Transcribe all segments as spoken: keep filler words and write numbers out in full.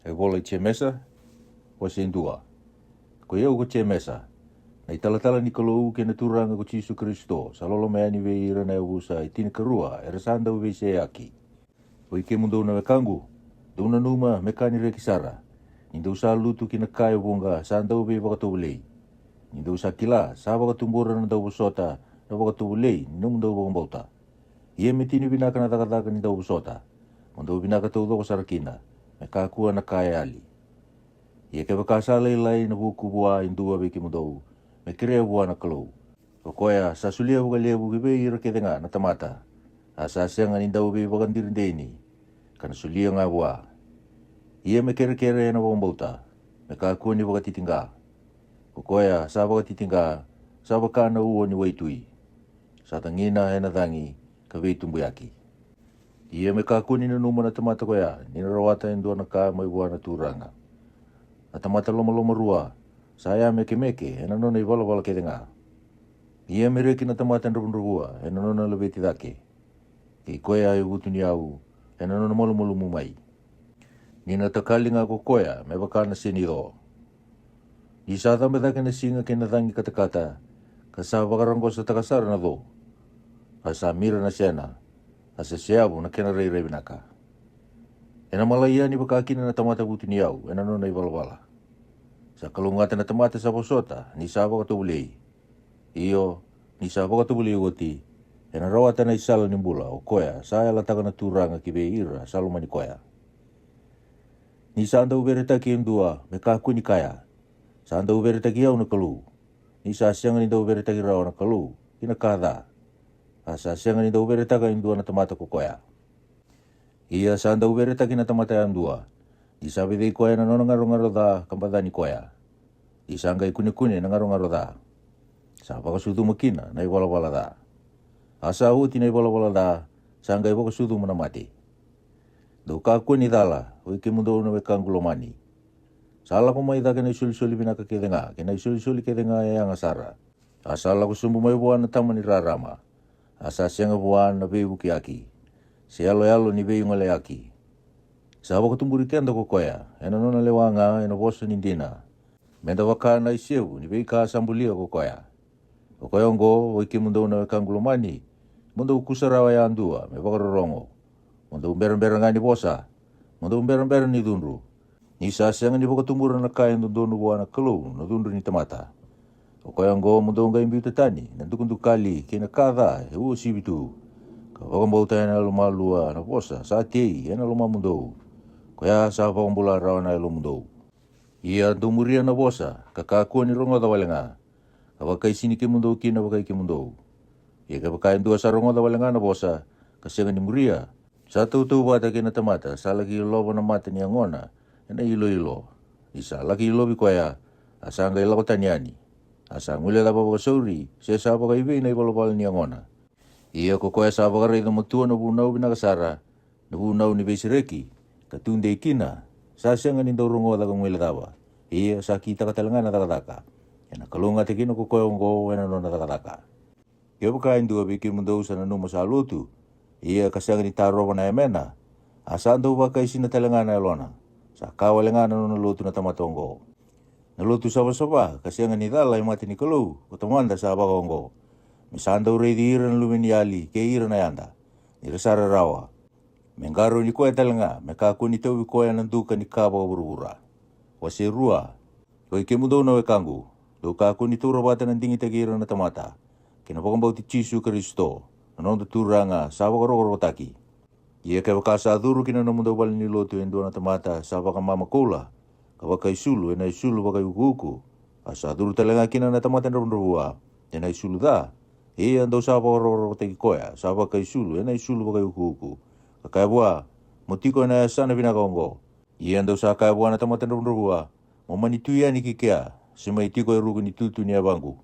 E vola i Jemesa, wase e dua. Ko i au ko Jemesa, na i talatala ni Kalou kei na Turaga ko Jisu Karisito, sa loloma yani vei ira na yavusa e tinikarua era sa dau veiseyaki. Oi kemudou na wekaqu, dou nanuma me ka ni reki sara, ni dou sa lutu ki na ka e vuqa sa dau veivakatovolei, ni dou sa kila sa vakatubura na dauvosota na vakatovolei ni nomudou vakabauta. Ia me tini vinaka na cakacaka ni dauvosota, mo dou vinaka taucoko sara kina, me kakua na ka e yali. Ia kevaka sa lailai na vuku vua e dua vei kemudou, me kerea vua na Kalou, o koya sa solia vakalevu ki vei ira kece ga na tamata, a sa sega ni dau veivakadirideni, ka na solia ga vua. Ia me kerekere ena vakabauta, me kakua ni vakatitiqa. O koya sa vakatitiqa, sa vaka na ua ni waitui, sa cagina ena cagi, ka veitubuyaki. Ia me kakua ni nanuma na tamata koya ni na rawata e dua na ka mai vua na Turaga. Na tamata lomalomarua, sa yamekemeke ena nona i valavala kece ga. Ia me reki na tamata dravudravua ena nona laveti cake, kei koya e vutuniyau ena nona malumalumu mai. Ni na takali ga ko koya me vaka na senico. Ni sa cabe cake na siga kei na cagi katakata, ka sa vakaraqosataka sara na co, a sa mira na sena, a sa seavu na kena rairai vinaka. Ena malai yani vakakina na tamata vutuniyau ena nona i valavala. Sa kalougata na tamata sa vosota ni sa vakatovolei. Io, ni sa vakatovolei oti, ena rawata na i sala ni bula o koya sa yalataka na Turaga ki vei ira sa lomani koya. Ni sa dau veretaki e dua, me kakua ni kaya, sa dau veretaki au na Kalou. Ni sa sega ni dau veretaki rawa na Kalou ki na ka ca, a sa sega ni dau veretaka e dua na tamata ko koya. Ia sa dau veretaki na tamata yadua, ni sa vecei koya na nona garogaro ca ka bacani koya. Ni sa qai kunekune na garogaro ca, sa vakasucuma kina na i valavala ca. A sa oti na i valavala ca, sa qai vakasucuma na mate. Dou kakua ni cala, oi kemudou na wekaqu lomani. Sa lako mai cake na i solisoli vinaka kece ga kei na i solisoli kece ga e yaga sara. A sa lako sobu mai vua na tama ni rarama, a sa sega vua na veivukiyaki, se yaloyalo ni veigoleyaki. Sa vakatuburi keda ko koya ena nona lewa ga ena vosa ni dina, me da vaka na i sevu ni veika sa bulia ko koya. O koya oqo, oi kemudou na wekaqu lomani, mo dou kusarawa yadua me vakarorogo. Mo dou berabera ga ni vosa, mo dou berabera ni cudru. Ni sa sega ni vakatubura na ka e dodonu vua na Kalou na cudru ni tamata. O koya oqo mo dou qai biuta tani na dukadukali kei na ka ca e uasivi tu, ka vakabauta ena yalomalua na vosa sa tei ena lomamudou, koya sa vakabula rawa na yalomudou. Ia dou muria na vosa, ka kakua ni rogoca wale ga, ka vakaisini kemudou kina vakai kemudou. Ia kevaka e dua sa rogoca wale ga na vosa, ka sega ni muria, sa tautauvata kei na tamata sa laki ilova na mata ni yagona ena iloilo. Ni sa laki ilovi koya, a sa qai lako tani yani, a sa guilecava vakasauri se sa vakaivei na ivalavala ni yagona. Ia ko koya sa vakaraica matua na vunau vinaka sara, na vunau ni veisereki, ka tudei kina, sa sega ni dau rogoca ka guilecava, ia sa kitaka tale ga na cakacaka, ena kalougata kina ko koya oqo ena nona cakacaka. Kevaka e dua vei kemudou sa nanuma sa lotu, ia ka sega ni tarova na yamena, a sa dau vakaisina tale ga na yalona, sa ka wale ga na nona lotu na tamata oqo. Na lotu savasava ka sega ni cala e mata ni Kalou ko Tamada sa vakaoqo, me sa dau raici ira na luveniyali kei ira na yada, ni ra sa rarawa. Me qarauni koya tale ga me kakua ni tauvi koya na duka ni ka vakavuravura. Wase rua. Oi kemudou na wekaqu, dou kakua ni taura vata na digitaki ira na tamata, kei na vakabauti Jisu Karisito, na noda Turaga sa vakarokorokotaki. Ia kevaka sa curu ki na nomudou valenilotu e dua na tamata sa vakamama koula, ka vakaisulu ena isulu vakaiukuuku, a sa curu tale ga kina na tamata dravudravua ena isulu ca, ia dou sa vakarokorokotaki koya sa vakaisulu ena isulu vakaiukuuku, ka kaya vua, mo tiko ena yasana vinaka oqo. Ia dou sa kaya vua na tamata dravudravua, mo mani tu yani ki kea, se mai tiko e ruku ni tutu ni yavaqu.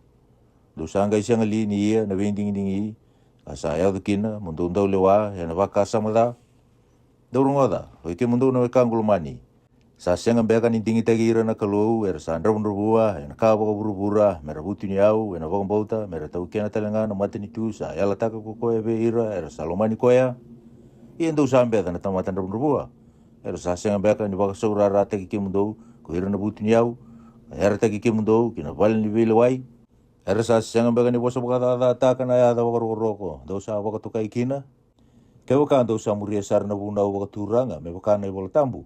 Dou sa qai sega li ni ia na veidigidigi, ka sa yaco kina mo dou dau lewa ena vakasama ca? Dou rogoca, oi kemudou na wekaqu lomani. Sa sega beka ni digitaki ira na Kalou era sa dravudravua ena ka vakavuravura me ra vutuniyau ena vakabauta, me ra taukena tale ga na matanitu sa yalataka ko koya vei ira era sa lomani koya? Ia dou sa beca na tamata dravudravua, Era sa sega beka ni vakasaurarataki kemudou ko ira na vutuniyau, ka yarataki kemudou ki na vale ni veilewai? Era sa sega beka ni vosa vakacacataka na yaca vakarokoroko dou sa vakatokai kina? Kevaka dou sa muria sara na vunau vakaturaga me vaka na iVola Tabu,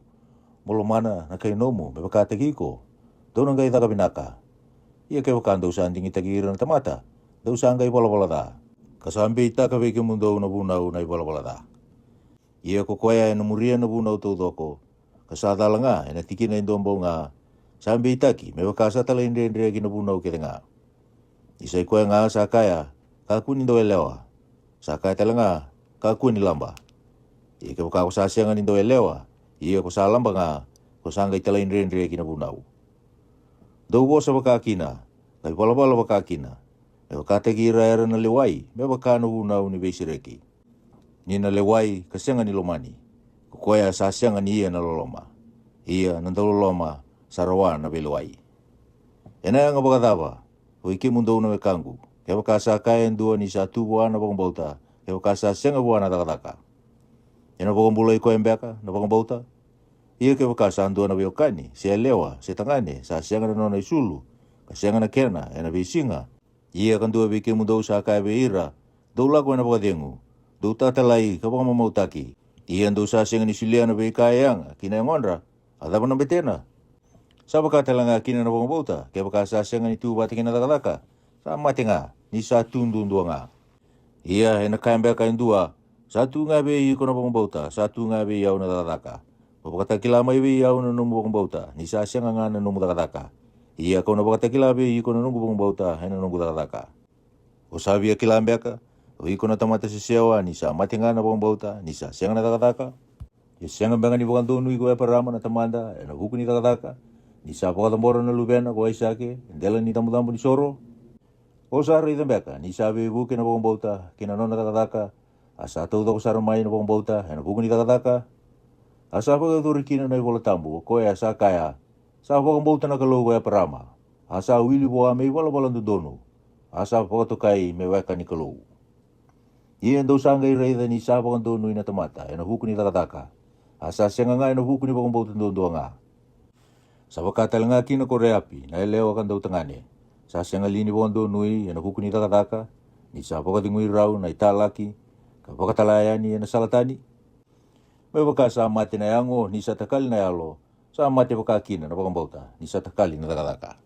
mo lomana na kai nomu me vakataki iko, dou na qai caka vinaka. Ia kevaka dou sa digitaki ira na tamata, dou sa qai valavala ca, ka sa beitaka vei kemudou na vunau na ivalavala ca. Ia ko koya ena muria na vunau taucoko, ka sa cala ga ena tikina e dua bau ga, sa beitaki me vaka sa talaidredre ki na vunau kece ga. Ni sa i koya ga sa kaya, kakua ni dou yalewa, sa kaya tale ga, kakua ni laba. Ia kevaka ko sa sega ni dou yalewa, ia ko sa laba ga, ko sa qai talaidredre ki na vunau. Dou vosa vakakina, ka ivalavala vakakina, me vakataki ira era na lewai me vaka na vunau ni veisereki. Ni na lewai ka sega ni lomani, ko koya sa sega ni ia na loloma. Ia na dauloloma sa rawa na veilewai. Ena yaga vakacava, oi kemudou na wekaqu, kevaka sa kaya e dua ni sa tu vua na vakabauta, kevaka sa sega vua na cakacaka? Ena vakabulai koya beka na vakabauta? Ia kevaka sa dua na veiwekani, se yalewa, se tagane, sa sega na nona isulu, ka sega na kena ena veisiga, ia ka dua vei kemudou sa kaya vei ira, dou lako ena vakacegu, dou tatalai ka vakamamautaki, ia dou sa sega ni solia na veika e yaga ki na yagodra, a cava na betena? Sa vaka tale ga kina na vakabauta, kevaka sa sega ni tu vata kei na cakacaka, sa mate ga, ni sa tu duadua ga. Ia ena kaya beka e dua, sa tu ga vei iko na vakabauta, sa tu ga vei au na cakacaka. Mo vakatakila mai vei au na nomu vakabauta, ni sa sega ga na nomu cakacaka. Ia kau na vakatakila vei iko na noqu vakabauta ena noqu cakacaka. O sa via kila beka, o iko na tamata sesewa, ni sa mate ga na vakabauta, ni sa sega na cakacaka? E sega beka ni vakadonui ko Eparama na tamada ena vuku ni cakacaka, ni sa vakacabora na luvena ko Aisake e dela ni cabocabo ni soro? O sa raica beka ni sa veivuke na vakabauta ki na nona cakacaka, a sa taucoko sara mai na vakabauta ena vuku ni cakacaka? A sa vakayacori kina na iVola Tabu o koya sa kaya, sa vakabauta na Kalou ko Eparama, a sa wili vua me ivalavala dodonu, a sa vakatokai me weka ni Kalou. Ia dou sa qai raica ni sa vakadonui na tamata ena vuku ni cakacaka, a sa sega ga ena vuku ni vakabauta duadua ga. Sa vaka tale ga kina ko Reapi na yalewa ka dautagane, sa sega li ni vakadonui ena vuku ni cakacaka, ni sa vakacegui rau na italaki, ka vakatala yani ena sala tani? Me vaka sa mate na yago ni sa takali na yalo, sa mate vaka kina na vakabauta ni sa takali na cakacaka.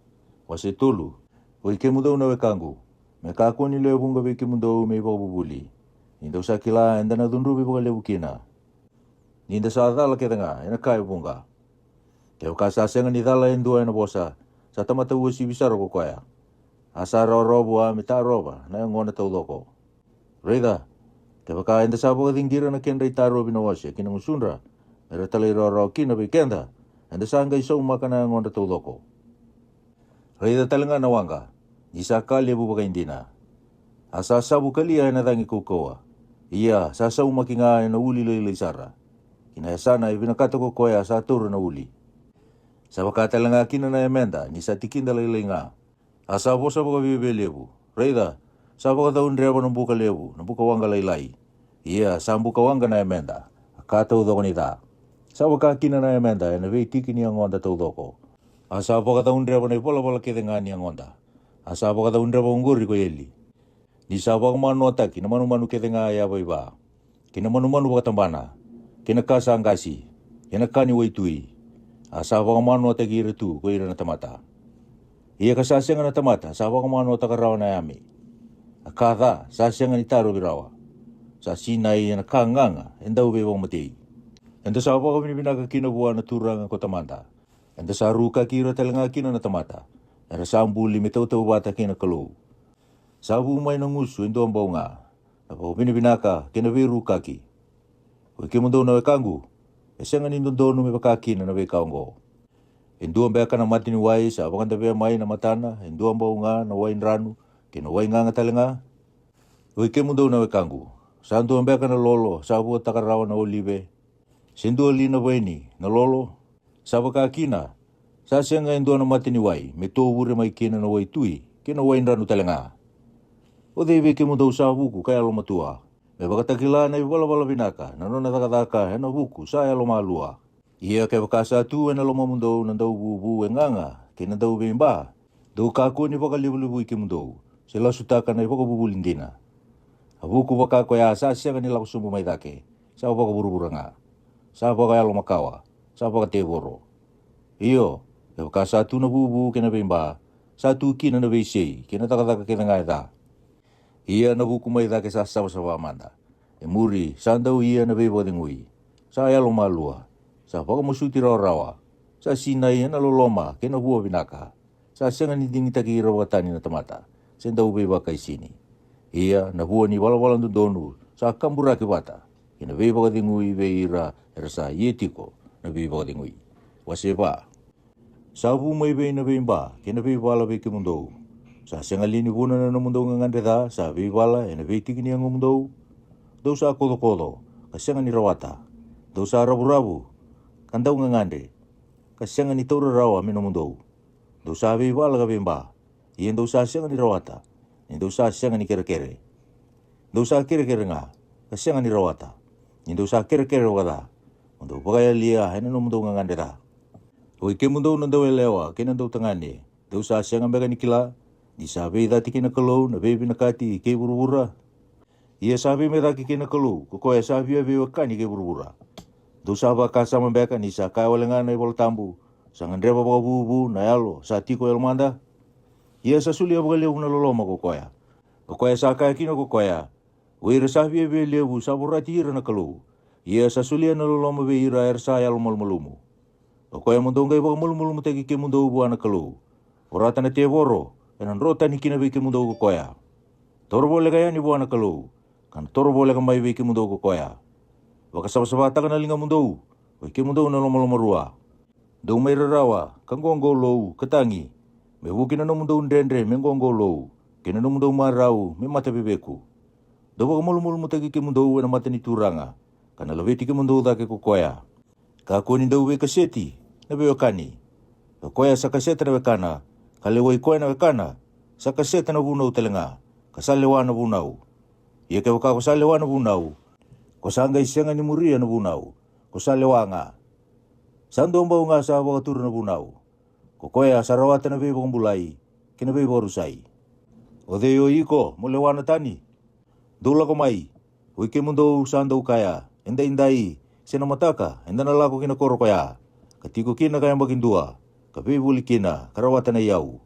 Wase tolu. Oi kemudou na wekaqu, me kakua ni lewe vuqa vei kemudou me ivakavuvuli, ni dou sa kila eda na cudruvi vakalevu kina, ni da sa cala kece ga ena ka e vuqa. Kevaka sa sega ni cala e dua ena vosa, sa tamata uasivi sara ko koya, a sa rawarawa vua me tarova na yagona taucoko. Raica, kevaka eda sa vakaciqira na kedra itarovi na ose ki na gusudra, me ra talairawarawa kina vei keda, eda sa qai saumaka na yagodra taucoko. Raica tale ga na waqa, ni sa ka levu vakaidina, a sa savu kalia ena cagi kaukauwa, ia sa saumaki ga ena uli lailai sara, ki na yasana e vinakata ko koya sa taura na uli. Sa vaka tale ga kina na yameda ni sa tikida lailai ga, a sa vosa vakaviavialevu. Raica, sa vakacaudreva na buka levu na buka waqa lailai, ia sa buka waqa na yameda, a ka taucoko ni ca. Sa vaka kina na yameda ena veitiki ni yagoda taucoko, a sa vakacaudreva na ivalavala kece ga ni yagoda, a sa vakacaudreva oqori ko eli. Ni sa vakamanoataki na manumanu kece ga e yavaiva, kei na manumanu vakatabana, kei na ka sa qasi, kei na ka ni waitui, a sa vakamanoataki ira tu ko ira na tamata. Ia ka sa sega na tamata sa vakamanoataka rawa na yame, a ka ca sa sega ni tarovi rawa, sa sinai ena ka gaga e dau veivakamatei. Eda sa vakavinavinaka kina vua na Turaga ko Tamada, eda sa rukaki ira tale ga kina na tamata, era sa buli me tautauvata kei na Kalou. Sa vu mai na gusu e dua bau ga, na vakavinavinaka kei na veirukaki. Oi kemudou na wekaqu, e sega ni dodonu me vaka kina na veika oqo. E dua beka na mata ni wai sa vakadavea mai na matana e dua bau ga na wai dranu kei na wai gaga tale ga? Oi kemudou na wekaqu, sa dua beka na lolo sa vuataka rawa na olive, se dua li na vaini na lolo? Sa vaka kina, sa sega e dua na mata ni wai me tovure mai kina na waitui kei na wai dranu tale ga. O cei vei kemudou sa vuku ka yalomatua, me vakatakila na ivalavala vinaka na nona cakacaka ena vuku sa yalomalua? Ia kevaka sa tu ena lomamudou na dauvuvu e gaga kei na dauveiba, dou kakua ni vakalevulevui kemudou, se lasutaka na ivakavuvuli dina. A vuku vaka koya sa sega ni lako sobu mai cake, sa vakavuravura ga, sa vakayalo makawa, sa vakatevoro. Io, kevaka sa tu na vuvu kei na veiba, sa tu kina na veisei kei na cakacaka kece ga e ca. Ia na vuku mai cake sa savasava mada. E muri sa dau ia na veivakacegui. Sa yalomalua. Sa vakamasuti rawarawa. Sa sinai ena loloma kei na vua vinaka. Sa sega ni digitaki ira vakatani na tamata, se dau veivakaisini. Ia na vua ni valavala dodonu sa kaburaki vata kei na veivakacegui vei ira era sa ia tiko na veivakacegui. Wase va. Sa vu mai vei na veiba kei na veivala vei kemudou. Sa sega li ni vuna na nomudou gagadre ca sa veivala ena veitiki ni yagomudou? Dou sa kocokoco, ka sega ni rawata. Dou sa ravuravu, ka dau gagadre, ka sega ni taura rawa me nomudou. Dou sa veivala ka veiba, ia dou sa sega ni rawata, ni dou sa sega ni kerekere. Dou sa kerekere ga, ka sega ni rawata, ni dou sa kerekere vakaca, mo dou vakayalia ena nomudou gagadre ca. Oi kemudou na dauyalewa kei na dautagane, dou sa sega beka ni kila ni sa veicati kei na Kalou na veivinakati kei vuravura? Ia sa veimecaki kei na Kalou ko koya sa via veiwekani kei vuravura. Dou sa vakasama beka ni sa kaya wale ga na iVola Tabu, sa gadreva vakavuvu na yalo sa tiko e lomada? Ia sa solia vakalevu na loloma ko koya. O koya sa kaya kina ko koya, o ira sa viavia levu sa vorati ira na Kalou. Ia sa solia na loloma vei ira era sa yalomalumalumu. O koya mo dou qai vakamalumalumutaki kemudou vua na Kalou. Vorata na tevoro, ena dro tani kina vei kemudou ko koya. Toro voleka yani vua na Kalou, ka na toro voleka mai vei kemudou ko koya. Vakasavasavataka na ligamudou, oi kemudou na lomalomarua. Dou mai rarawa, ka qoqolou, ka tagi. Me vuki na nomudou dredre me qoqolou, kei na nomudou marau me mataveveku. Dou vakamalumalumutaki kemudou ena mata ni Turaga, ka na laveti kemudou cake ko koya. Kakua ni dau veikaseti, na veiwekani. O koya sa kaseta na wekana, ka lewai koya na wekana, sa kaseta na vunau tale ga, ka sa lewa na vunau. Ia kevaka ko sa lewa na vunau, ko sa qai sega ni muria na vunau, ko sa lewa ga. Sa dua bau ga sa vakatura na vunau. Ko koya sa rawata na veivakabulai kei na veivakarusai. O cei o iko mo lewa na tani? Dou lako mai, oi kemudou sa dau kaya, edaidai se na mataka eda na lako ki na koro koya, ka tiko kina ka yabaki dua, ka veivoli kina ka rawata na iyau.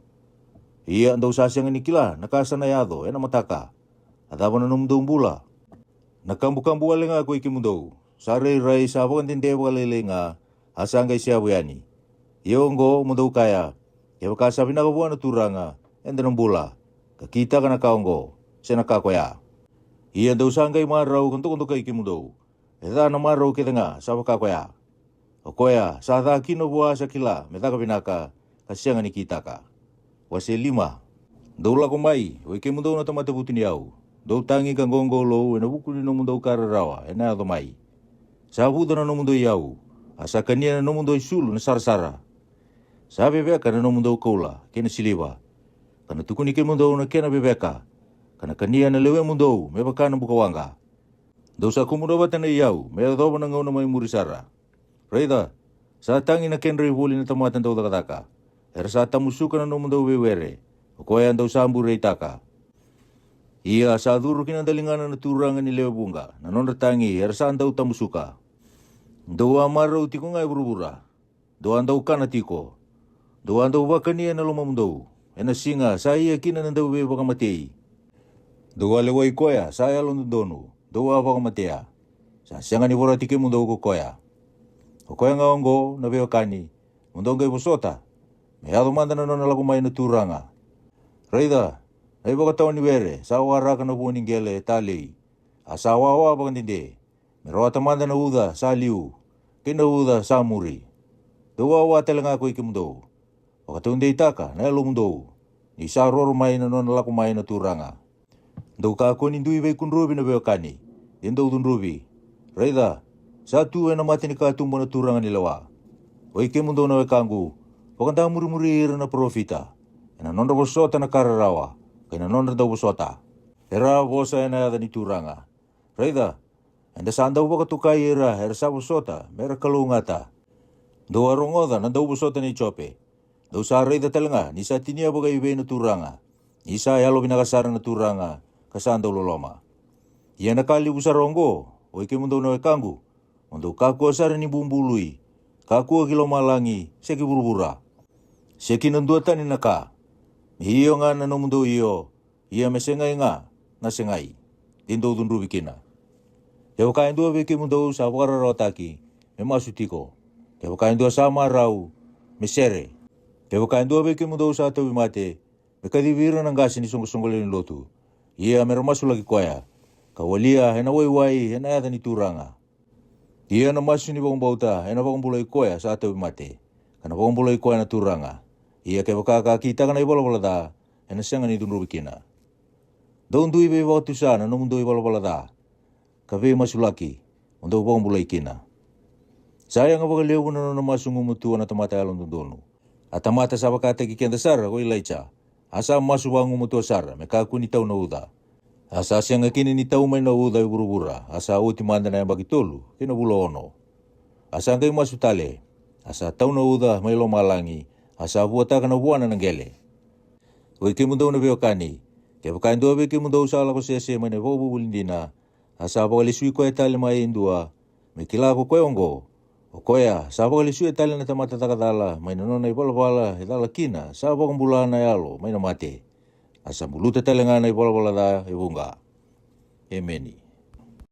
Ia dou sa sega ni kila na ka sa na yaco ena mataka. A cava na nomudou bula? Na kabukabu wale ga ko i kemudou, sa rairai sa vakadede vakalailai ga, a sa qai seavu yani. Ia oqo mo dou kaya, kevaka sa vinaka vua na Turaga, eda na bula, ka kitaka na ka oqo, se na ka koya. Ia dou sa qai marau ka dokadokai kemudou, e ca na marau kece ga sa vaka koya. O koya sa ca kina vua sa kila me caka vinaka, ka sega ni kitaka. Wase lima. Dou lako mai, oi kemudou na tamata vutuniyau, dou tagi ka qoqolou ena vuku ni nomudou ka rarawa ena yaco mai. Sa vuca na nomudou iyau, a sa kania na nomudou isulu na sarasara. Sa veveka na nomudou koula kei na siliva, ka na tukuni kemudou na kena veveka, ka na kania na lewemudou me vaka na bukawaqa. Dou sa kumuna vata na iyau me yacova na gauna mai muri sara. Raica, sa tagi na kedra ivoli na tamata dau cakacaka. Era sa tamusuka na nomudou veiwere, o koya dou sa bureitaka. Ia sa curu ki na daligana na turaga ni lewe vuqa na nodra tagi era sa dau tamusuka. Dou a marau tiko ga e vuravura. Dou a dau kana tiko. Dou a dau vakania na lomamudou ena siga sa ia kina na dauveivakamatei. Dou a lewai koya sa yalododonu, dou a vakamatea. Sa sega ni vorati kemudou ko koya. O koya ga oqo, na veiwekani, mo dou qai vosota, me yaco mada na nona lako mai na Turaga. Raica, na ivakatawa ni were sa waraka na vua ni qele e talei, a sa wawa vakadede, me rawata mada na uca sa liu kei na uca sa muri. Dou wawa tale ga ko i kemudou, vakataudeitaka na yalomudou, ni sa roro mai na nona lako mai na Turaga. Dou kakua ni dui veikudruvi na veiwekani, de dou cudruvi. Raica, sa tu ena mata ni katuba na turaga ni lewa. O i kemudou na wekaqu, vakadamurimuri ira na parofita ena nodra vosota na ka rarawa, kei na nodra dau vosota. Era a vosa ena yaca ni Turaga. Raica, eda sa dau vakatokai ira era sa vosota me ra kalougata. Dou a rogoca na dauvosota nei Jope. Dou sa raica tale ga ni sa tinia vakaivei na Turaga, ni sa yalovinaka sara na Turaga, ka sa dauloloma. Ia na ka levu sara oqo, oi kemudou na wekaqu, mo dou kakua sara ni bubului, kakua ki lomalagi se ki vuravura, se ki na dua tani na ka. Me io ga na nomudou io, ia me segai ga na segai, de dou cudruvi kina. Kevaka e dua vei kemudou sa vakararawataki, me masu tiko. Kevaka e dua sa marau, me sere. Kevaka e dua vei kemudou sa tauvimate, me kacivi ira na qase ni soqosoqo lewe ni lotu, ia me ra masulaki koya, ka walia ena waiwai ena yaca ni Turaga. Ia na masu ni vakabauta ena vakabulai koya sa tauvimate, ka na vakabulai koya na Turaga. Ia kevaka ka kitaka na ivalavala ca, ena sega ni cudruvi kina. Dou dui veivakatusa na nomudou ivalavala ca, ka veimasulaki, mo dou vakabulai kina. Sa yaga vakalevu na nona masu gumatua na tamata yalododonu. A tamata sa vakataki keda sara ko Ilaija, a sa masu vagumatua sara me kakua ni tau na uca. A sa sega kina ni tau mai na uca e vuravura, a sa oti mada na yabaki tolu kei na vula ono. A sa qai masu tale, a sa tau na uca mai lomalagi, a sa vuataka na vuana na qele. Oi kemudou na veiwekani, kevaka e dua vei kemudou sa lako sese mai na ivakavuvuli dina, a sa vakalesui koya tale mai e dua, me kila ko koya oqo, o koya sa vakalesuya tale na tamata caka cala mai na nona ivalavala e cala kina sa vakabula na yalo mai na mate, a sa buluta tale ga na ivalavala ca e vuqa. Emeni.